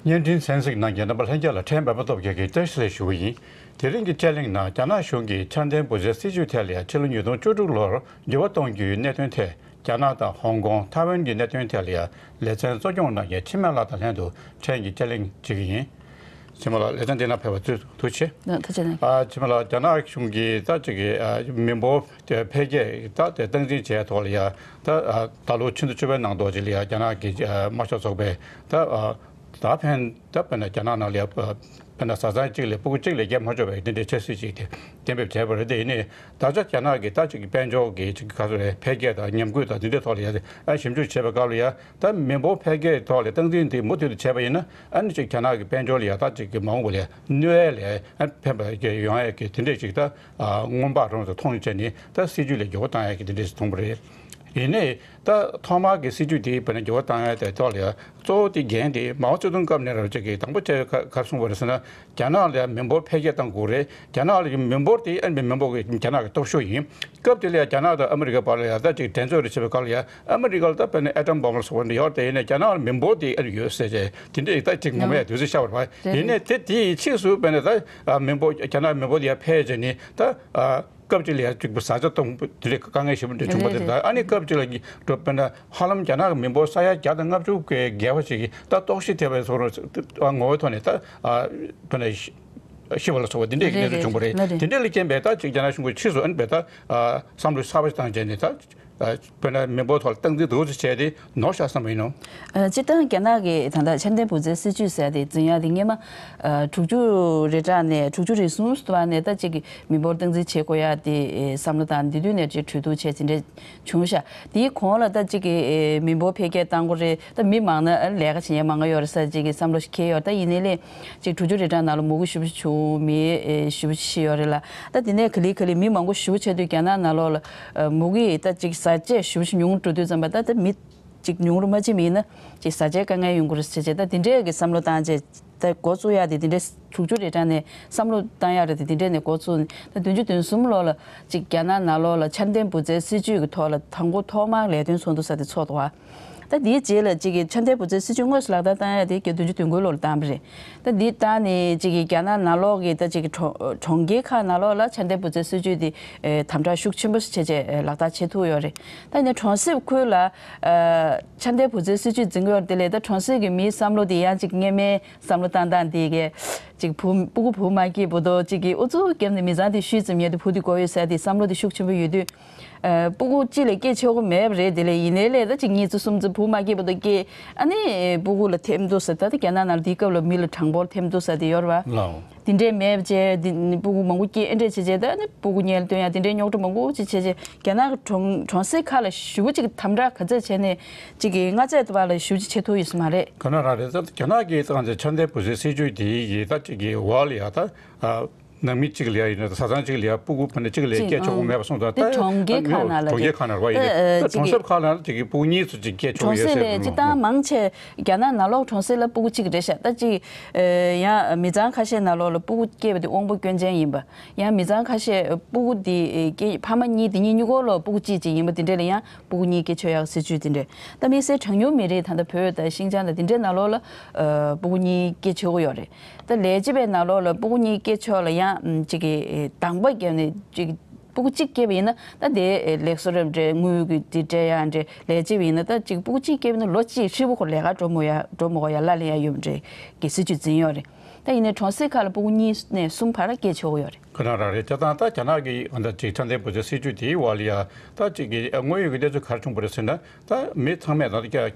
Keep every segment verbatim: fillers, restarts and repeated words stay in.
བརྙན་འཕྲིན་གསན་གཟིགས་གནང་མཁན་རྣམ་པ་ལྷན་རྒྱས་ལ་ཕྲན་བོད་པ་སྟོབས་རྒྱལ་གྱིས་བཀྲ་ཤིས་བདེ་ལེགས་ཞུ་གི་ཡིན། དེ་རིང་གི་དཔྱད་གླེང་ནང་རྒྱ་ནག་གཞུང་གིས་འཆར་ལྡན་བུ་བཙའི་སྲིད་ཇུས་ཐད་ལ་ཡང་ཕྱི་ལོ་ཉིས་སྟོང་བཅུ་དྲུག་ལོར་འགྱུར་བ་གཏོང་རྒྱུའི་གནད་དོན་ཐད་རྒྱ་ནག་དང་ཧོང་ཀོང་། ཐའེ་ཝན་གྱི་གནད་དོན་ཐད་ལ་ཡང་ལེ་ཚན་གཙོ་སྐྱོང་གནང་མཁན་འཆི་མེད་ལགས་དང་ལྷན་དུ་ཕྲན་གྱིས་དཔྱད་གླེང་བྱེད་ཀྱི་ཡིན། འཆི་མེད་ལགས་ལེ་ཚན་འདི་ནང་ཕེབས་པར་ཐུགས་རྗེ་ཆེ། ཐུགས་རྗེ་ཆེ། ཨ་འཆི་མེད་ལགས་རྒྱ་ནག་གཞུང་གིས་ད་ཅིག་གི་ཨ་མི་འབོར་དེ་འཕེལ་རྒྱས་ད་དེ་སྟངས་འཛིན་བྱས་ཐོག་ལ་ཡང་ད་ཨ་ད་ལོ་ཕྱི་ཟླ་བཅུ་པའི་ནང་དུ་ཅིག་ལ་ཡང་རྒྱ་ནག་གི་ཨ་དམར་ཤོག་ཚོགས་པས་ད་ཨ་ད་ཕན་ད་དཔེར་ན་རྒྱ་ནག་ནང་ལ་ཡང་དཔེར་ན་བཟའ་ཚང་གཅིག་ལས་ཕྲུ་གུ་གཅིག་ལས་སྐྱེ་མ་ཆོག་པའི་དེ་འདྲའི་འཆར་སྲིད་ཅིག་དེ་གཏན་འབེབས་བྱས་པ་རེད། དེ་ཡིན་ནའི་ད་ཆ་རྒྱ་ནག་གི་ད་ཅིག་གི་དཔལ་འབྱོར་གྱི་ཅིག་ག་ཚོད་རེད། འཕེལ་རྒྱས་དང་ཉམས་རྒུད་དང་དེ་འདྲའི་ཐོག་ལ་ཡང་ཨ་ཞིབ་འཇུག་བྱས་པའི་སྐབས་ལ་ཡང་། ད་མི་འབོར་འཕེལ་རྒྱས་ཐོག་ལ་སྟངས་འཛིན་དེ་མུ་མཐུད་དུ་བྱས་པ་ཡིན་ན་ཨ་ནི་ཅིག་རྒྱ་ནག་གི་དཔལ་འབྱོར་ལ་ཡང་ད་ཅིག་གི་མ་འོངས་པ་ལ་ཡང་གནོད་ཡ་ལ་ཡང་ཕན་པ་ཡོང་ཡ་གི་དེ་འདྲས་ཅིག་ད་སྔོན་དཔག་རང་དུ་མཐོང་བྱས་ནས་ད་སྲིད་ཇུས་ལ་འགྱུར་བ་བཏང་ཡ་གི་དེ་འདྲས་ཞིག་མཐོང་པ་རེད། ཡིན་ནའི་ད་ཐོག་མར་གི་སྲིད་ཇུས་དེ་བས་ན་འགྱུར་བ་བཏང་ཡ་དེ་ཐོག་ལ་ཡང་གཙོ་བོ་དེ་འགན་དེ་མའོ་ཙེ་ཏུང་སྐབས་ནས་རང་ཅིག་གི་དང་པོ་བྱས་ག་ག་རེ་གསུངས་པ་རེད་ཟེར་ན། རྒྱ་ནག་ལ་མི་འབོར་འཕེལ་རྒྱས་གཏང་དགོས་རེད། རྒྱ་ནག་ལ་མི་འབོར་དེ་ཨ་ནི་མི་འབོར་གྱི་རྒྱ་ནག་གི་སྟོབས་ཤུགས་ཡིན། སྐབས་དེ་ལ་རྒྱ་ནག་དང་ཨ་མི་རི་ཀའི་བར་ལ་ཡང་ད་ཅིག་འགྲན་རྩོད་རེ་བྱེད་པའི་སྐབས་ལ་ཡང་ཨ་མི་རི་ཀ་ལ་ད་དཔེར་ན་ཨེ་ཊམ་བོམ་ལ་སོགས་པ་འདི་ཡོད་དེ་ཡིན་ནའི་རྒྱ་ནག་ལ་མི་འབོར་དེ་ཨ་ནི་ཡོད་ཟེར་བྱས་དེ་འདྲའི་ད་ཅིག་ངོ་མས་དུས་ཚོད་ཤར་བ་རེད། ཡིན་ནའི་དེ་དེའི་ཕྱིས་སུ་དཔེར་ན་ད་མི་འབོར་རྒྱ་ནག་མི་འབོར་དེ་ཡར་འཕེལ་བྱས་ནས་ད། སྐབས་གཅིག་ལ་ཡང་གཅིག་པུ་བཟའ་བཅའ་གཏོང་དེ་འདྲའི་དཀའ་ངལ་ཞེ་པོ་འདྲ་བྱུང་བ་དེ་རེད། ད་ཨ་ནི་སྐབས་གཅིག་ལ་འགྲོ་དཔེར་ན་ཧ་ལམ་རྒྱ་ནག་གི་མི་འབོར་ས་ཡ་བརྒྱ་དང་ལྔ་བཅུ་གི་བརྒལ་བ་ཞིག་གིས་ད་ལྟོགས་ཤི་ཐེབས་པའི་བཟོ་འདྲ་ངོ་བོའི་ཐོག་ནས་ད་དཔེར་ན་ཤི་བ་ལ་སོགས་པ་དེ་འདྲའི་གནས་ཚུལ་བྱུང་བ་རེད། དེ་འདྲ་ལ་རྐྱེན་པས་ད་ཅིག་རྒྱ་ནག་གཞུང་གིས་ཕྱིས་སུ་ཨ་ནི་བས་ད་བསམ་བློ་གསར་པ་ཞིག་བཏང་བྱས་ནས་ད་དཔེར་ན་མི་འབོར་ཐོག་ལ་སྟངས་འཛིན་འདུག་སེ་བྱས་ཏེ་ནོར་ཤག་བསམ་པ་ཡིན་ནོ། སྤྱིར་བཏང་རྒྱ་ནག་གི་ད་ལྟ་འཆར་ལྡན་བུ་བཙའི་སྲིད་ཇུས་ཟེར་ཡ་དེ་འཛིན་ཡ་དེ་སྔས་མ་དྲུག་ཅུ་རེ་གྲངས་ནས་དྲུག་ཅུ་རེ་གསུམ་ཙམ་ནས་ད་ཅིག་གི་མི་འབོར་སྟངས་འཛིན་བྱེད་དགོས་ཡ་དེ་བསམ་བློ་བཏང་དེ་དུས་ནས་ཅིག་གྲོས་བསྡུར་བྱས་དེ་འདྲ་བྱུང་ཤག་དེའི་གོང་ལ་ད་ཅིག་གི་མི་འབོར་འཕེལ་རྒྱས་བཏང་དགོས་རེད། ད་མི་མང་ན་ལས་ཀ་བྱེད་མཁན་མང་ང་ཡོད་རེད་ཟེར་ཅིག་གི་བསམ་བློ་ཞིག་འཁྱེར་ཡོད། ད་ཡིན་ནའི་ལས་ཅིག་དྲུག་ཅུ་རེ་གྲངས་ནང་ལ་མུ་གེ་ཞེ་པོ་ཅིག་བྱུང་མི་ཞེ་པོ་ཅིག་ཤི་ཡོད་རེད་ལ། ད་དེ་ནས་ག་ལེ་ག་ལེ་མི་མང་པོ་ཞེ་པོ་ཆགས་དུས་རྒྱ་ནག་ནང་ལོགས་ལ་མུ་གེ་ད་ཅིག་བཟའ་བཅའ་ཞེ་པོ་ཅིག་ཉུང་འགྲོ་དུས་ཙམ་པ་ད་ད་མི་ཅིག་ཉུང་རུ་མ་ཕྱིན་པ་ཡིན་ན་ཅིག་བཟའ་བཅའི་དཀའ་ངལ་ཡོང་གི་རེད་ཟེར་བྱས་ད་དེ་འདྲས་ཀྱི་བསམ་བློ་བཏང་བྱས་ད་འགོ་བཙུགས་ཡག་དེ་དེ་འདྲས་དྲུག་ཅུ་རེ་གྲངས་ནས་བསམ་བློ་བཏང་ཡག་རེད་དེ་དེ་འདྲས་ནས་འགོ་བཙུགས་ནས་ད་བདུན་ཅུ་དོན་གསུམ་ལོ་ལ་ཅིག་རྒྱ་ནག་ནང་ལོགས་ལ་འཆར་ལྡན་བུ་བཙའི་སྲིད་ཇུས་ཀྱི་ཐོག་ལ་དང་པོ་ཐོག་མར་ལས་དོན་ཚོགས་འདུ་ཟེར་དེ་ཚོགས་འདུག་བ། ད་དེའི་རྗེས་ལ་ཅིག་གི་འཆར་ལྡན་བུ་བཙའི་སྲིད་ཇུས་དངོས་སུ་ལག་བསྟར་བཏང་ཡག་དེ་བརྒྱད་བདུན་ཅུ་དོན་དགུའི་ལོ་ལ་བཏང་བ་རེད། ད་འདི་ལྟར་ནས་ཅིག་གི་རྒྱ་ནག་ནང་ལོགས་ཀྱི་ད་ཅིག་གི་གྲོང་གྲོང་ཁྱེར་ཁག་ནང་ལོགས་ལ་འཆར་ལྡན་བུ་བཙའི་སྲིད་ཇུས་འདི་ཨེ་དམ་དྲག་ཤུགས་ཆེན་པོ་ཞིག་བྱས་བྱས་ཨེ་ལག་བསྟར་བྱེད་ཐུབ་ཡོད་རེད། ད་ཡིན་ནའི་གྲོང་གསེབ་ཁུལ་ལ་ཨ་འཆར་ལྡན་བུ་བཙའི་སྲིད་ཇུས་འཛིན་གྱི་ཡོད་རེད། དེ་ལས་ད་གྲོང་གསེབ་ཀྱི་མིའི་བསམ་བློ་དེ་ཡང་ཅིག་སྔོན་མའི་བསམ་བློ་བཏང་སྟངས་དེ་གས་ཅིག་བུ་སྤུ་གུ་བུ་མ་སྐྱེས་བར་དུ་ཅིག་གི་ཨུ་ཚུགས་བརྒྱབ་ནས་མི་ཚང་དེ་ཤུལ་ཙམ་ཉལ་དུ་བུ་དེ་དགོས་ཡོད་ཟེར་དེ་བསམ་བློ་དེ་ཤུགས་ཆེན་པོ་ཡོད་དུས། ཨ་སྤུ་གུ་གཅིག་ལས་སྐྱེ་ཆོག་གི་མེད་པ་རེད། དེ་ལས་ཡིན་ནའི་ལས་ད་ཅིག་གཉིས་བརྩི་གསུམ་བརྩི་བུ་མ་སྐྱེས་བར་དུ་སྐྱེ། ཨ་ནི་སྤུ་གུ་ལ་ཐེབས་འདུག་ཟེར། ད་ལྟ་རྒྱ་ནག་ནང་ལ་དེའི་སྐབས་ལ་མི་ལ་གྲངས་འབོར་ཐེབས་འདུག་ཟེར་དེ་ཡོད་རེད་བ། ལའོ། དེ་འདྲས་མེད་པ་བྱས་དེ་སྤུ་གུ་མང་པོ་སྐྱེ་ཨེ་འདྲས་བྱས་བྱས་ད་ཨ་ནི་སྤུ་གུ་ཉལ་སྟོན་ཡ་དེ་འདྲས་རྙོག་དྲ་མང་པོ་ཅིག་བྱས་བྱས་རྒྱ་ནག་གི་གྲོང་གྲོང་གསེབ་ཁག་ལ་ཞེ་པོ་ཅིག་དམ་དྲག་ག་ཚད་བྱས་ནས་ཅིག་གི་མངའ་ཁྱབ་ཏུ་བ་ལ་ཞེ་པོ་ཅིག་བྱེད་ཐུབ་ཡོད་ས་མ་རེད། ག་ན་རང་རེད། ད་རྒྱ་ནག་གི་ད་འཆར་ལྡན་བུ་བཙའི་སྲིད་ཇུས་དེ་ཡི་ད་ཅིག་གི་འོག་ལ་ཡ་ད། ནང་མི་གཅིག་ལ་ཡིན་ན་བཟའ་ཚང་གཅིག་ལ་ཡ་སྤུ་གུ་ཕ་ནི་གཅིག་ལས་གཅིག་སྐྱེ་ཆོག་གི་མེད་པ་སོང་ཙང་། དེ་ད་གྲོང་ཁྱེར་ཁག་ནང་ལ་གྲོང་ཁྱེར་ཁག་ནང་རེད་བ། ཡིན་ནའི་ད་གྲོང་གསེབ་ཁག་ནང་ལ་ཅིག་གི་སྤུ་གུ་གཉིས་ཚོ་གཅིག་སྐྱེ་ཆོག་གི་ཡོད་ཟེར་གི་ད་མང་ཆེ་རྒྱ་ནག་ནང་ལོགས་གྲོང་གསེབ་ལ་སྤུ་གུ་གཅིག་རེད་ཤག་ད་ཅིག་ཡང་མི་ཚང་ཁ་ཤས་ནང་ལོགས་ལ་སྤུ་གུ་སྐྱེས་པ་དེ་དབང་པོ་སྐྱོན་ཅན་ཡིན་པ། ཡང་མི་ཚང་ཁ་ཤས་སྤུ་གུ་དེ་སྐྱེ་ཕ་མ་གཉིས་དེ་གཉིས་གཉིས་ཀོ་ལོ་སྤུ་གུ་གཅིག་ཅིག་ཡིན་པ་དེ་འདྲ་ལ་ཡང་སྤུ་གུ་གཉིས་སྐྱེ་ཆོག་ཡག་སྲིད་ཇུས་དེ་འདྲ། ད་དམིགས་བསལ་གྲངས་ཉུང་མི་རིགས་ད་ལྟ་བོད་དང་ཤིང་ཅང་དང་དེ་འདྲའི་ནང་ལོགས་ལ་སྤུ་གུ་གཉིས་སྐྱེ་ཆོག་གི་ཡོད་རེད། ད་ལས་བྱེད་པའི་ནང་ལོགས་ལ་སྤུ་གུ་གཉིས་སྐྱེ་ཆོག་ལ་ཡང་ཅིག་གི་དང་པོ་བརྒྱབ་ནས་ཅིག་སྤུ་གུ་གཅིག་སྐྱེས་པ་ཡིན་ན་ད་དེ་ལེགས་གསོ་རེད་འདྲ་དངུལ་གྱི་དེ་སྤྲད་ཡག་འདྲ་ལས་བྱེད་པ་ཡིན་ན་ད་ཅིག་སྤུ་གུ་གཅིག་སྐྱེས་པ་ཡིན་ན་ལོ་གཅིག་ཧྲིལ་པོ་ཁོ་ལས་ཀ་འགྲོ་མོ་ཡ་འགྲོ་མོ་གོ་ཡ་གླ་ལེན་ཡ་ཡོད་འདྲ་གི་སྲིད་ཇུས་འཛིན་ཡོད་རེད། ད་ཡིན་ནའི་གྲོང་གསེབ་ཁག་ལ་སྤུ་གུ་གཉིས་ནས་གསུམ་བར་སྐྱེ་ཆོག་གི་ཡོད་རེད། ཁོ་རང་རང་རེད། དེ་དང་ད་རྒྱ་ནག་གི་འོ་ད་ཅིག་འཆར་ལྡན་བུ་བཙའི་སྲིད་ཇུས་དེའི་འོག་ལ་ཡ་ད་ཅིག་གི་དངོས་ཡོད་ཀྱི་གནས་ཚུལ་ག་རེ་བྱུང་བ་རེད་ཟེར་ན་ད་མི་ཚང་མས་ད་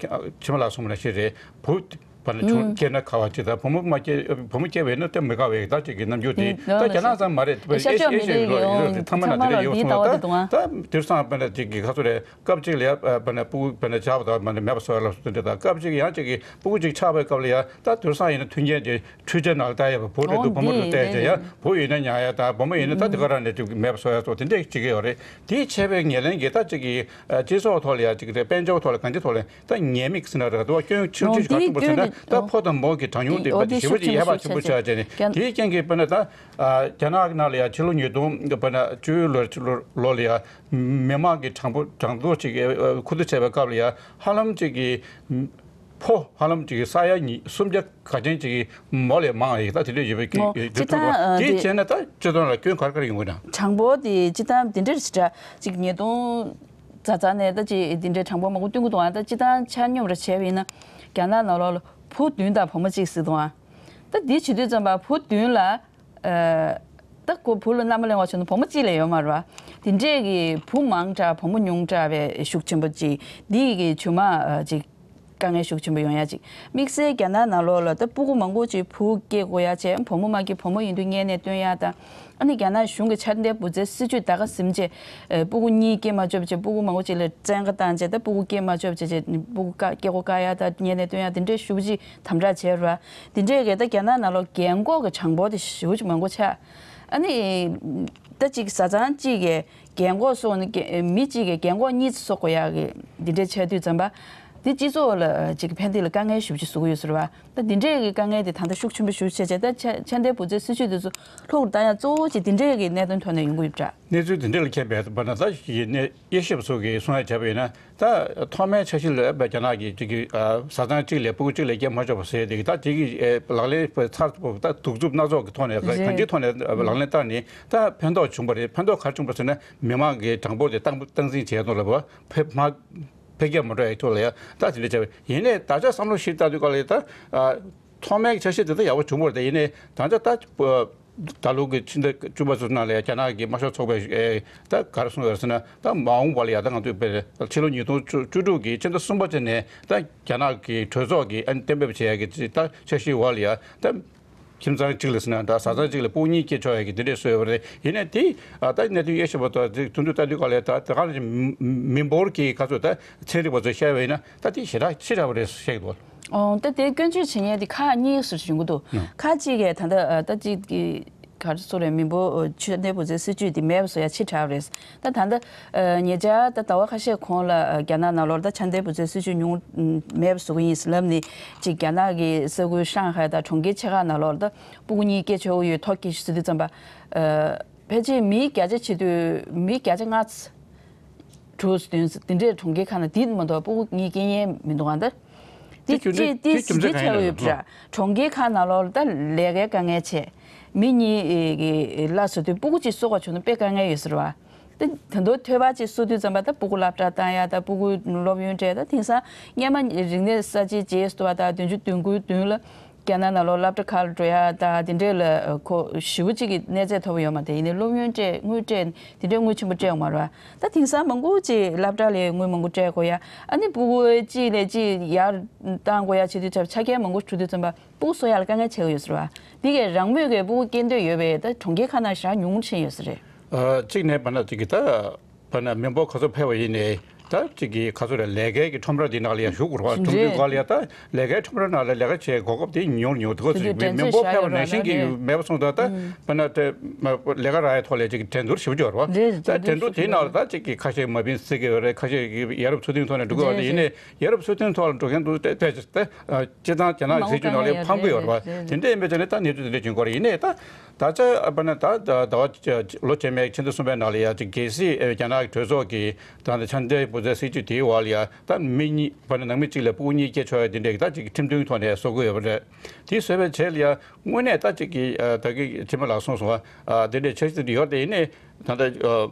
ཁྱིམ་ལ་སོང་བ་ན་ཤེས་རེད། བུ་བར་ན་ཆུང་སྐྱེས་ན་ཁ་བ་ཅིག་ད་བུ་མོ་མ་སྐྱེས་བུ་མོ་སྐྱེས་པ་ཡིན་ན་ད་མི་དགའ་བའི་ད་ཅིག་གི་རྣམ་འགྱུར་དེ་ད་རྒྱ་ནག་ཙམ་མ་རེད། ཨེ་ཤི་ཡ་ཨེ་ཤི་ཡའི་ལོ་ཡོད་ཚང་མ་ན་དེ་འདྲ་ཡོད་སོང་། ད་ད་དུས་སང་བར་ན་ཅིག་གི་ཁ་ཚུར་རེད། སྐབས་གཅིག་ལ་ཡ་བར་ན་སྤུ་གུ་བར་ན་ཆགས་པ་དང་བར་ན་མེད་པ་བཟོ་ཡ་ལ་སོགས་དེ་འདྲ་དང་། སྐབས་གཅིག་ཡང་ཅིག་གི་སྤུ་གུ་གཅིག་ཆགས་པའི་སྐབས་ལ་ཡ་ད་དུས་སང་ཡིན་ན་མཐུན་རྐྱེན་དེ་འཕྲུལ་ཆས་ནང་ལ་ལྟ་ཡས་པ་བུ་རེད་འདུག་བུ་མོ་རེད་ལྟ་ཡས་བྱས་ཡ་བུ་ཡིན་ན་ཉར་ཡ་དང་བུ་མོ་ཡིན་ན་ད་དེ་ག་རང་ནས་ཅིག་མེད་པ་བཟོ་ཡ་སོགས་དེ་འདྲས་བྱེད་ཀྱི་ཡོད་རེད། དེའི་ཆད་པའི་ཉེར་ལེན་གྱི་ད་ཅིག་གི་སྤྱི་ཚོགས་ཐོག་ལ་ཡ་ཅིག་དཔལ་འབྱོར་ཐོག་ལ་གང་ཅི་ཐོག་ལ་ད་ཉེས་དམིགས་ཟེར་ན་རེད་འདུག་སྐྱོན་ཆུང་ཆུང་ཞིག་ག་ཐུག་པ་ཟེར་ན་ད་ཕོ་དང་མོ་གི་གྲངས་ཉུང་དེ་བ་དེ་ཞེ་པོ་ཅིག་ཡལ་བ་ཆེན་པོ་ཆགས་བྱས་ནས་དེའི་རྐྱེན་གྱིས་དཔེར་ན་ད་རྒྱ་ནག་ནང་ལ་ཡ་ཕྱི་ལོ་ཉིས་སྟོང་དཔེར་ན་བཅུ་ལོ་ལོ་ལ་ཡ་མི་དམངས་ཀྱི་གྲངས་འབོར་གྲངས་ཐོ་ཅིག་ཁུ་བསྡུ་བྱས་པའི་སྐབས་ལ་ཡ་ཧ་ལམ་ཅིག་གི་ཕོ་ཧ་ལམ་ཅིག་ས་ཡ་ཉི་སུམ་བརྒྱ་ག་ཅན་ཅིག་མོ་ལས་མང་ཡིག་ད་དེ་འདྲ་ཡོད་པའི་ཨོ་གི་ཅི་ཐུབ་ད་ཨ་དེ་དེ་བྱས་ན་ད་སྤྱི་ཚོགས་ལ་སྐྱོན་ག་རེ་ག་རེ་ཡོང་གི་ན། གྲངས་འབོར་དེ་ཅི་ད་འདི་འདྲ་ཞིག་འདྲ་ཅིག་ཉིས་སྟོང་ཙ་ཙ་ནས་ད་ཅིག་འདི་འདྲའི་གྲངས་འབོར་མང་པོ་སྟོན་གི་འདུག་ཨ། ད་ཅི་ད་ཆ་སྙོམས་ར་བྱས་པ་ཡིན་ན་རྒྱ་ནག་ནང་ལོགས་ལ་བུ་བདུན་དང་བུ་མོ་གཅིག་ཟེར་འདུག་ཨ། ད་འདི་བྱེད་དུས་ཙམ་པ་བུ་བདུན་ལ། ཨ། ད་ཁོ་བུ་ལ་མནའ་མ་ལེན་པ་བྱུང་ན་བུ་མོ་གཅིག་ལས་ཡོད་མ་རེད་བ། དེ་འདྲས་ཀྱི་བུ་མང་དྲགས་བུ་མོ་ཉུང་དྲགས་པའི་ཤུགས་ཆེན་པོ་ཅིག་འདི་ཡི་གི་ཇོ་མོ་ཨ་ཅིག་དཀའ་ངལ་ཤུགས་ཆེན་པོ་ཡོང་ཡ་ཅིག་དམིགས་བསལ་རྒྱ་ནག་ནང་ལོགས་ལ་ད་སྤུ་གུ་མང་པོ་ཅིག་བུ་སྐྱེ་དགོས་ཡ་བྱས་བུ་མོ་མ་སྐྱེ་བུ་མོ་ཡིན་དུས་གཉན་ནད་སྟོན་ཡ་དང་། ཨ་ནི་རྒྱ་ནག་གཞུང་གི་ཆ་ལྡན་བུ་བཙའ་སྲིད་ཇུས་ད་ག་ཟིན་བྱས། ཨ། སྤུ་གུ་གཉིས་སྐྱེ་མ་ཆོག་བྱས་སྤུ་གུ་མང་པོ་ཅིག་ལ་བཙན་བཀའ་བཏང་བྱས་ད་སྤུ་གུ་སྐྱེ་མ་ཆོག་བྱས་བྱས་སྤུ་གུ་བཀག་སྐྱེ་སྒོ་བཀག་ཡ་ད་གཉན་ནད་སྟོན་ཡ་དེ་འདྲས་ཞེ་པོ་ཅིག་དམ་དྲག་བྱས་ར། དེ་འདྲས་གས་ད་རྒྱ་ནག་ནང་ལོགས་རྒན་འཁོགས་ཀྱི་གྲངས་འབོར་དེ་ཞེ་པོ་ཅིག་མང་པོ་ཆགས། ཨ་ནི། ད་ཅིག་བཟའ་ཚང་གཅིག་གིས་རྒན་འཁོགས་གསོ་ནི་རྒན་མི་གཅིག་གིས་རྒན་འཁོགས་གཉིས་གསོ་དགོས་ཡག་གི་འདི་འདྲས་ཆགས་དུས་ཙམ་པ། འདི་སྤྱི་ཚོགས་ལ་ཅིག་ཕན་བདེ་ལ་དཀའ་ངལ་ཞེ་པོ་ཅིག་བཟོ་གི་ཡོད་ཟེར་བ། ད་འདི་འདྲས་ཀྱི་དཀའ་ངལ་དེ་ད་ལྟ་ཤུགས་ཆེན་པོ་ཞེ་པོ་ཆགས་བྱས་ད་ཆ་ཆ་ལྡན་བུ་བཙའ་སྲིད་ཇུས་དེ་ཚོ་ལྷུག་ཏུ་བཏང་ཡག་གཙོ་བོ་ཅིག་འདི་འདྲས་ཀྱི་གནད་དོན་ཐོག་ནས་ཡོང་གི་ཡོད་པ་འདྲ། གནས་ཚུལ་འདི་འདྲས་ལ་མཁྱེན་པའི་བར་ན་ད་ཡིན་ནའི་དབྱེ་ཞིབ་པ་ཚོ་གིས་གསུང་ཡ་བྱས་པ་ཡིན་ན། ད་ཐོག་མའི་འཆར་གཞི་ལ་རྒྱ་ནག་གིས་ཅིག་གི་ཨ་བཟའ་ཚང་གཅིག་ལས་སྤུ་གུ་གཅིག་ལས་སྐྱེ་མ་ཆོག་པ་ཟེར་དེ་གི་ད་དེ་གི་ཨེ་ལག་ལེན་ཚར་ད་གདུག་རྩུབ་སྣ་ཚོགས་ཀྱི་ཐོག་ནས་རེད། གང་ཅིའི་ཐོག་ནས་ལག་ལེན་བསྟར་ནས་ད་ཕན་ཐོགས་བྱུང་པ་རེད། ཕན་ཐོགས་ག་རེ་བྱུང་པ་ཟེར་ན་མི་མང་གི་གྲངས་འབོར་དེ་སྟངས་སྟངས་འཛིན་བྱས་ཐོག་ལ་བ་ཕེ་མ་འཕེལ་རྒྱས་མ་འགྲོ་ཡའི་ཐོག་ལ་ཡ་ད་དེ་འདྲ་བྱས་པ་ཡིན་ནའི་ད་ཆ་བསམ་བློ་ཞིག་བཏང་དུས་ག་ལ་ཡ་ད་ཨ་ཐོག་མའི་འཆར་གཞི་དེ་ད་ཡག་པོ་བྱུང་བ་རེད། ཡིན་ནའི་ད་ཆ་ད། ད་ལོ་གི་ཕྱི་ཟླ་བཅུ་པ་ཚོ་ནང་ལ་རྒྱ་ནག་གི་དམར་ཤོག་ཚོགས་པས་ཨེ་ད་ག་རེ་གསུངས་ཡོད་ཟེར་ན། ད་མ་འོངས་པ་ལ་ཡ་ད་ང་ཚོས་དཔེར་ཕྱི་ལོ་ཉིས་སྟོང་བཅུ་དྲུག་གི་ཕྱི་ཟླ་གསུམ་པ་ཅན་ནས་ད་རྒྱ་ནག་གི་གྲོས་ཚོགས་ཀྱིས་ཨ་ནི་གཏན་འབེབས་བྱས་ཡ་གི་ད་འཆར་གཞིའི་འོག་ལ་ཡ་ད་ཁྱིམ་ཚང་གཅིག་ལ་ཟེར་ན་ད་བཟའ་ཚང་གཅིག་ལ་སྤུ་གུ་གཉིས་སྐྱེ་ཆོག་ཡ་གི་དེ་འདྲས་བཟོས་ཡོད་པ་རེད། ཡིན་ནའི་དེ་ད་གནད་དོན་དབྱེ་ཞིབ་པ་ཚོ་དེ་དུས་ཚོད་ལྟ་དུས་ག་ལ་ད་ད་ག་ནང་བཞིན་མི་འབོར་གྱི་ག་ཚོད་ད་ཚན་རིག་པ་ཚོས་བཤད་པ་ཡིན་ན་ད་དེ་ཞེ་དྲག་ཆེ་དྲགས་པ་རེད་བཤད་ཀྱི་འདུག་ཨོ། ད་དེ་སྐྱོན་བརྗོད་བྱེད་མཁན་དེ་ཁག་གཉིས་སུ་ཡོང་གི་འདུག་ཨ། ཁག་གཅིག་གིས་ད་ལྟ་ཨ་ད་གཅིག་གི་ག་རེ་ཟེར་རེད། མི་འབོར་ཆ་ལྡན་བུ་བཙའ་སྲིད་ཇུས་དེ་མེད་པ་བཟོ་ཡ་ཆེ་དྲགས་རེད། ད་ད་ལྟ་ཨ་ཉེ་ཆར་ད་ཟླ་བ་ཁ་ཤས་གོང་ལ་ཨ་རྒྱ་ནག་ནང་ལོགས་ད་ཆ་ལྡན་བུ་བཙའ་སྲིད་ཇུས་ཉུང་མེད་པ་བཟོ་གི་ཡིན་ཟེར་ལབ་ནས་གཅིག་རྒྱ་ནག་གི་ས་ཁུལ་ཧྲང་ཧའེ་དང་གྲོང་ཁྱེར་ཆེ་ཁག་ནང་ལོགས་ད་སྤུ་གུ་གཉིས་སྐྱེ་ཆོག་གི་ཡོད་ཐོ་བཀོད་ཞིག་ཟེར་དུས་ཙམ་པ། ཨ་ཕལ་ཆེར་མི་བརྒྱ་ཆ་བྱེད་དུས་མི་བརྒྱ་ཆ་ལྔ་ཚ། དྲུག་བདུན་དེ་འདྲའི་གྲོང་ཁྱེར་ཁག་ན་དེ་མ་གཏོགས་སྤུ་གུ་གཉིས་སྐྱེ་མཁན་མི་འདུག་ཨ། ད་དེ་དེ་རྒྱུ་མཚན་གཅིག་དེ་དེ་རྒྱུ་མཚན་གཅིག་གང་ཡིན་ཆགས་ཡོད་པ་རེད། གྲོང་ཁྱེར་ཁག་ནང་ལོགས་ད་ལས་ཀའི་དཀའ་ངལ་ཆེ། མི་གཉིས་ཀྱི་ལ་བཟོ་དུས་སྤུ་གུ་གཅིག་གསོ་དགོས་བྱུང་ན་དཔེ་དཀའ་ངལ་ཡོད་ཟེར་བ། དེ་ད་དུང་ཐོས་པ་གཅིག་གསོ་དུས་ཙམ་པ་ད་སྤུ་གུ་སློབ་གྲྭ་བཏང་ཡ་ད་སྤུ་གུ་སློབ་ཡོན་སྤྲད་ད་དེང་སང་སྔོན་མ་རིག་གནས་གསར་བརྗེ་རྗེས་སུ་དུ་བ་ད་བདུན་ཅུ་དོན་དགུའི་བདུན་ལ། རྒྱ་ནག་ནང་ལོགས་སློབ་གྲྭ་ཁག་ལ་འགྲོ་ཡ་ད་དེ་འདྲས་ལ་ཁོ་ཞེ་པོ་ཅིག་གི་གནས་ཚད་ཐོབ་ཡོད་མ་རེད། ཡིན་ནའི་སློབ་ཡོན་སྤྲད་དངུལ་སྤྲད་དེ་འདྲས་དངུལ་ཆེན་པོ་སྤྲད་ཡོད་མ་རེད་བ། ད་དེང་སང་མང་པོ་ཅིག་སློབ་གྲྭ་ལ་དངུལ་མང་པོ་སྤྲད་དགོས་ཡ། ཨ་ནི་སྤུ་གུ་གཅིག་ལས་གཅིག་ཡར་བཏང་དགོས་ཡ་བྱེད་དུས་ཆ་ཆ་རྐྱེན་མང་པོ་འགྲོ་དུས་ཙམ་པ་སྤུ་གུ་གསོ་ཡ་ལ་དཀའ་ངལ་ཆེ་གི་ཡོད་ཟེར་བ། འདི་གས་རང་མོས་ཀྱི་སྤུ་གུ་སྐྱེ་འདོད་ཡོད་པས་ད་གྲོང་ཁྱེར་ཁག་ན་ཞེ་དྲག་ཉུང་ཕྱིན་ཡོད་ས་རེད། ཨ་གཅིག་ནས་བར་ན་གཅིག་གི་ད། བར་ན་མི་འབོར་ག་ཚོད་འཕེལ་བ་ཡིན་ནའི་ད་གཅིག་གི་ག་ཚོད་རེད། ལས་ཀའི་གི་ཁྲོམ་ར་འདི་ནང་ལ་ཡང་ཞུགས་དགོས་རེད་བ། ཁྲོམ་རའི་སྒང་ལ་ཡང་ད་ལས་ཀའི་ཁྲོམ་ར་ནང་ལ་ལས་ཀ་བྱེད་གོ་སྐབས་དེ་ཉུང་རུ་ཉུང་རུ་འདུག་ག་ཚོད་མི་མི་འབོར་འཕེལ་བ་ནང་བཞིན་གྱི་མེད་པ་སོང་ཙང་ད་བར་ན་དེ་ལས་ཀ་རག་ཡའི་ཐོག་ལ་གཅིག་གི་འགྲན་བསྡུར་ཞེ་པོ་ཅིག་ཡོད་རེད་བ། ད་འགྲན་བསྡུར་དེའི་ནང་ལ་ད་གཅིག་གི་ཁ་ཤས་མ་བིན་སྲིད་ཀྱི་ཡོད་རེད། ཁ་ཤས་ཀྱི་ཡ་རབས་ཚུལ་ཁྲིམས་ཐོག་ནས་འགྲོ་གི་ཡོད་རེད། ཡིན་ནའི་ཡ་རབས་ཚུལ་ཁྲིམས་ཐོག་ལ་འགྲོ་མཁན་འདུག་སྟེ་ད་སྤྱིར་བཏང་རྒྱ་ནག་གི་སྲིད་ཇུས་ནང་ལ་ཕམ་གྱི་ཡོད་རེད་བ། དེ་འདྲ་ཡིན་པའི་ཆ་ནས་ད་གནས་ཚུལ་དེ་འདྲ་བྱུང་གི་ཡོད་རེད། ཡིན་ནའི་ད། ད་ཆ་ཨ་པ་ན་ད་ད་ཟླ་བ་ལོ་རྗེས་མའི་ཕྱི་ཟླ་གསུམ་པའི་ནང་ལ་ཡ་ཅིག་གལ་སྲིད་ཨེ་རྒྱ་ནག་གི་གྲོས་ཚོགས་ཀྱི་ད་ནི་ཆ་ལྡན་བུ་བཙའ་སྲིད་ཇུས་དེའི་འོག་ལ་ཡ་ད་མི་གཉིས་པ་ནི་ནང་མི་གཅིག་ལ་སྤུ་གུ་གཉིས་སྐྱེ་ཆོག་ཡ་དེ་འདྲས་ཀྱི་ད་ཅིག་ཁྲིམས་མཐུན་ཐོག་ནས་བཟོ་དགོས་ཡོད་པ་རེད། དེ་བཟོས་པའི་རྗེས་ལ་ཡ་དངོས་གནས་ད་ཅིག་གི་ཨ་ད་གི་ཁྲིམས་མ་ལགས་གསུངས་སོང་བ། ཨ་དེ་འདྲས་འཆར་གཞི་དེ་འདྲ་ཡོད་དེ། ཡིན་ནའི་ད་ལྟ་ཨ་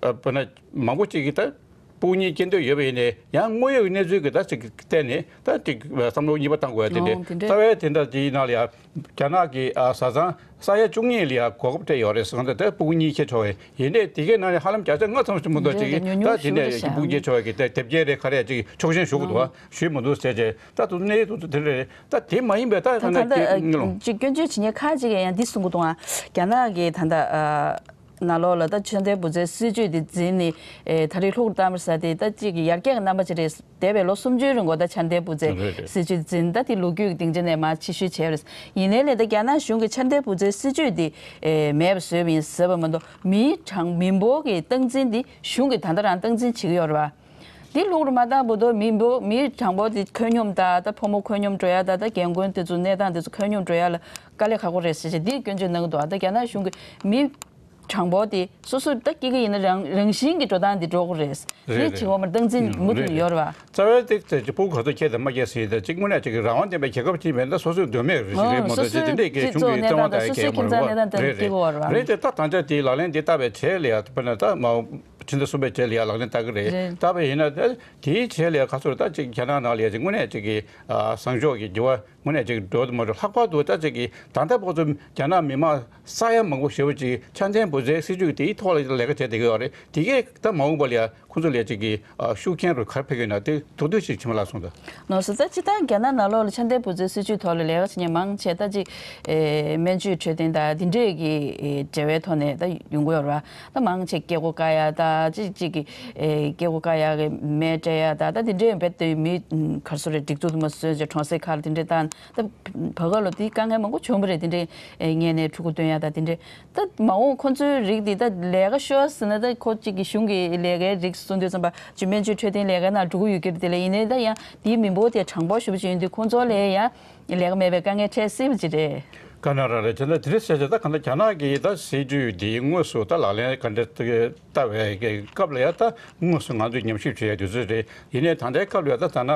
ཨ་པ་ན་མང་པོ་ཅིག་གིས་ད། སྤུ་གུ་གཉིས་སྐྱེ་འདོད་ཡོད་པ་ཡིན་ནའི་ཡང་དངོས་ཡོད་ཀྱི་གནས་ཚུལ་གྱི་ད་ཅིག་བལྟས་ནས་ད་ཅིག་བསམ་བློ་གཉིས་པ་བཏང་དགོས་ཡ་དེ་འདྲ། ཨོ་དེ་འདྲ། རྩ་བའི་དེ་འདྲ་དེའི་ནང་ལ་ཡ་རྒྱ་ནག་གི་ཨ་བཟའ་ཚང་ས་ཡ་བཅུ་གཉིས་ལ་ཡ་གོ་སྐབས་སྤྲད་ཡོད་རེད་ཟེར་གང་ལྟར་ད་སྤུ་གུ་གཉིས་སྐྱེ་ཆོག་པ་ཡིན་ནའི་དེ་གའི་ནང་ནས་ཧ་ལམ་བརྒྱ་ཆ་ལྔ་ཙམ་ཞིག་མ་གཏོགས་ཅིག་ཉུང་ཉུང་ད་དེ་ཞིག་ནས་རེད་ཤག་སྤུ་གུ་སྐྱེ་ཆོག་པ་གི་ད་དེབ་སྐྱེལ་རེད་ག་རེ་ཅིག་ཆོག་མཆན་ཞུ་གི་འདུག་བ། ཞུས་མ་འདུག་ཟེར་བྱས་ད་དུ་གནས་དུ་དེ་རེད། ད་དེ་མ་ཡིན་པའི་ད་ད་ད་ད་ཅིག་ཨ་ཅིག་སྐྱོན་བརྗོད་བྱེད་མཁན་ཁ་ཅིག་གིས་ཡང་འདི་གསུང་གི་འདུག་ཨ། རྒྱ་ནག་གི་ད་ད་ཨ། ནང་ལོགས་ལ་ད་ཆ་ལྡན་བུ་བཙའི་སྲིད་ཇུས་འདི་འཛིན་ནས་ཨེ་ད་རེས་ལྷུག་བཏང་བ་ཟེར་དེ་ད་གཅིག་གི་ཡར་རྒྱས་ཀྱི་རྣམ་པ་ཅིག་རེད། འདས་པའི་ལོ་སུམ་ཅུའི་རིང་གོ་ད་ཆ་ལྡན་བུ་བཙའི་རེད་རེད། སྲིད་ཇུས་འཛིན་ད་དེ་ལོ་རྒྱུས་ཀྱི་སྡིངས་ཆ་ནས་མར་ཕྱིར་བཤོལ་བྱས་པ་རེད། ཡིན་ནའི་ལས་ད་རྒྱ་ནག་གཞུང་གིས་ཆ་ལྡན་བུ་བཙའི་སྲིད་ཇུས་འདི་ཨེ་མེད་པ་བཟོས་པ་ཡིན་ཟེར་བ་མ་གཏོགས་མིའི་གྲངས་མི་འབོར་གྱི་སྟངས་འཛིན་འདི་གཞུང་གིས་ད་ལྟ་རང་སྟངས་འཛིན་བྱེད་ཀྱི་ཡོད་རེད་བ། འདི་ལྷུག་རུ་མ་བཏང་བར་དུ་མི་འབོར་མིའི་གྲངས་འབོར་འདི་འཁོན་སྙོམས་དང་ད་ཕོ་མོ་འཁོན་སྙོམས་འགྲོ་ཡ་དང་ད་རྒན་རྒོན་དེ་ཚོ་གནས་སྟངས་དེ་ཚོ་འཁོན་སྙོམས་འགྲོ་ཡ་ལ་དཀའ་ལས་ཁག་པོ་རེད་ཟེར་བྱས་འདི་སྐྱོན་བརྗོད་གནང་གི་འདུག་ཨ། ད་རྒྱ་ནག་གཞུང་གིས་མི། གྲངས་འབོར་དེ་སོ་སོ་ད་སྐྱེ་གི་ཡིན་ན་རང་རང་བཞིན་གྱི་འགྲོ་སྟངས་དེ་འགྲོ་གི་རེད། རེད་རེད། དེ་བྱེད་དགོས་མ་རེད། སྟངས་འཛིན་མུ་མཐུད་ནས་ཡོད་རེད་བ། རྩ་བའི་ཏིག་ཙེ་ཅིག་ཕྲུ་གུ་ག་ཚོད་སྐྱེས་དང་མ་སྐྱེས་ཟེར་ཡིན་ད་གཅིག་དངོས་གནས་ཅིག་གི་རང་དབང་ལྡན་པའི་རྒྱལ་ཁབ་ཅིག་མེད་ན་སོ་སོའི་འདོད་མེད་རེད་ཞིག་རེད་མ་གཏོགས་ཅིག་དེ་འདྲས་ཀྱི་གཞུང་གི་ལྟ་བ་དང་གལ་མ་རེད་བ། རེད་དེ་ད་ད་ཆ་དེའི་ལག་ལེན་འདི་བསྟར་བའི་རྗེས་ལ་ཡ་དཔེར་ན་ད་མ་ཕྱི་ཟླ་གསུམ་པའི་རྗེས་ལ་ཡ་ལག་ལེན་བསྟར་གི་རེད། བསྟར་བ་ཡིན་ན་ད་དེའི་རྗེས་ལ་ཡ་ག་ཚོད་ད་ཅིག་རྒྱ་ནག་ནང་ལ་ཡ་ཅིག་དངོས་གནས་ཅིག་གི་བཟང་ཕྱོགས་ཀྱི་འགྱུར་བ་དངོས་གནས་ཅིག་འགྲོ་དུ་མ་འགྲོ། ལྷག་པར་དུ་ད་ཅིག་གི་ད་ལྟ་བར་དུ་རྒྱ་ནག་མི་མང་ས་ཡ་མང་པོ་ཞེ་པོ་ཅིག་ཆ་ཚང་བུ་བཙའི་སྲིད་ཇུས་དེའི་ཐོག་ལ་ལས་ཀ་བྱས་བསྡད་ཀྱི་ཡོད་རེད། དེ་གས་ད་མ་འོངས་པ་ལ་ཡ་ཁོང་ཚོ་ལ་ཅིག་གི་ཤུགས་རྐྱེན་རུ་ག་རེ་ཕེབས་ཀྱི་ཡོད་ན་དེ་མདོར་བསྡུས་ཤིག་ཆི་མ་ལགས་གསུངས་དང་། ནོར་སྲིད་ད་ཅི་ལྟར་རྒྱ་ནག་ནང་ལོགས་ལ་ཆ་ཚང་བུ་བཙའི་སྲིད་ཇུས་ཐོག་ལ་ལས་ཀ་བྱེད་མཁན་མང་ཆེ་ད་ཅིག་ཨེ་སྨན་བཅོས་འཕྲོད་བསྟེན་དང་དེ་འདྲས་ཀྱི་ཨེ་འབྲེལ་བའི་ཐོག་ནས་ད་ཡོང་གི་ཡོད་རེད་བ། ད་མང་ཆེ་སྐྱེ་སྒོ་བཀག་ཡ་ད་ཅིག་ཅིག་གི་ཨེ་སྐྱེ་སྒོ་བཀག་ཡ་གི་སྨན་སྤྲད་ཡ་ད་ད་དེ་འདྲས་རྦད་དེ་མི་ག་རེ་ཟེར་རེད། སྒྲིག་འཛུགས་དུ་མ་བཟོས་ཅིག་གྲོང་གསེབ་ཁག་ལ་དེ་འདྲས་བཏང་ད་བར་སྐབས་ལ་དེ་དཀའ་ངལ་མང་པོ་བྱུང་བ་རེད། དེ་འདྲས་ཨེ་ངན་ནས་ཕྲུ་གུ་སྟོན་ཡ་ད་དེ་འདྲས། ད་མ་འོངས་ཁོ་ཚོའི་རིགས་འདི་ད་ལས་ཀ་ཤོར་ཟེར་ན་ད་ཁོ་གཅིག་གི་གཞུང་གི་ལས་ཀའི་རིགས་གསུང་དུས་ཙམ་པ་ཅིག་སྨན་བཅོས་འཕྲོད་བསྟེན་ལས་ཀའི་ནང་འགྲོ་གི་ཡོད་ཀྱི་རེད། དེ་ལས་ཡིན་ནའི་ད་ཡང་དེའི་མི་འབོར་དེ་གྲངས་འབོར་ཞེ་པོ་ཅིག་ཡིན་དུས་ཁོ་ཚོ་ལ་ཡང་ལས་ཀ་མེད་པའི་དཀའ་ངལ་འཕྲད་སྲིད་པ་ཅིག་རེད། དཀའ་ངལ་རང་རེད། བྱས་ན་དེ་རིང་ཟེར་བྱས་ད་གང་ལྟར་རྒྱ་ནག་གི་ད་སྲིད་ཇུས་འདི་དངོས་སུ་ད་ལག་ལེན་ག་འདྲ་བསྟར་བའི་སྐབས་ལ་ཡང་ད་དངོས་སུ་ང་ཚོས་ཉམས་ཞིབ་བྱེད་ཡ་དུས་ཚོད་རེད། ཡིན་ནའི་ད་ལྟའི་སྐབས་ལ་ཡང་ད་ད་ནག་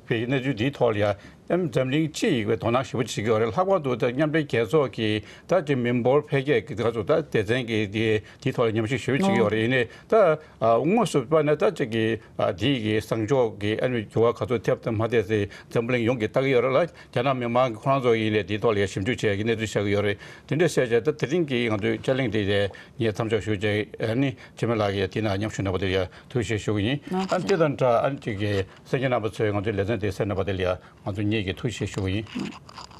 བའི་གནས་ཚུལ་འདིའི་ཐོག་ལ་ཡང་འཛམ་གླིང་སྤྱི་ཡི་དོ་སྣང་ཞེ་པོ་བྱེད་ཀྱི་ཡོད་རེད། ལྷག་པར་དུ་ད་མཉམ་འབྲེལ་རྒྱལ་ཚོགས་ཀྱི་ད་ཅིག་མི་འབོར་འཕེལ་རྒྱས་ཀྱི་ད་ཚོ་ད་སྡེ་ཚན་གྱི་དེ་དེའི་ཐོག་ལ་ཉམས་ཞིབ་ཞེ་པོ་བྱེད་ཀྱི་ཡོད་རེད། ཡིན་ནའི་ད་དངོས་སུ་དཔེར་ན་ད་ཅིག་གི་དེའི་གི་བཟང་ཕྱོགས་ཀྱི་ཨ་ནི་འགྱུར་བ་ག་ཚོད་ཐེབས་དང་མ་ཐེབས་ཟེར་འཛམ་བུ་གླིང་ཡོངས་ཀྱིས་ལྟ་གི་ཡོད་རེད་ལ། རྒྱ་ནག་མི་མང་གི་ཁོ་རང་ཚོ་ཡིན་ནའི་དེའི་ཐོག་ལ་ཞིབ་འཇུག་བྱེད་ཀྱི་གནས་ཚུལ་ཤར་གི་ཡོད་རེད། དེ་འདྲ་བཤད་བྱས་ད་དེ་རིང་གི་ང་ཚོའི་དཔྱད་གླེང་དེ་ངས་མཚམས་འཇོག་ཞུ་བྱས། ཨ་ནི་འཆི་མེད་ལགས་ཀྱིས་དེ་ནང་མཉམ་ཞུགས་གནང་བ་དེ་ལ་ཡང་ཐུགས་རྗེ་ཆེ་ཞུ་གི་ཡིན། ཨ་ནི་དེ་དང་འདྲ་ཨ་ནི་ཅིག་གི་གསན་མཁན་རྣམ་པ་ཚོས་ང་ཚོའི་ལེ་ཚན་དེ་གསན་གནང་བ་དེ་ལ་ཡང་ང་ཚོ་གཉིས་ཀྱིས་ཐུགས་རྗེ་ཆེ་ཞུ་གི་ཡིན།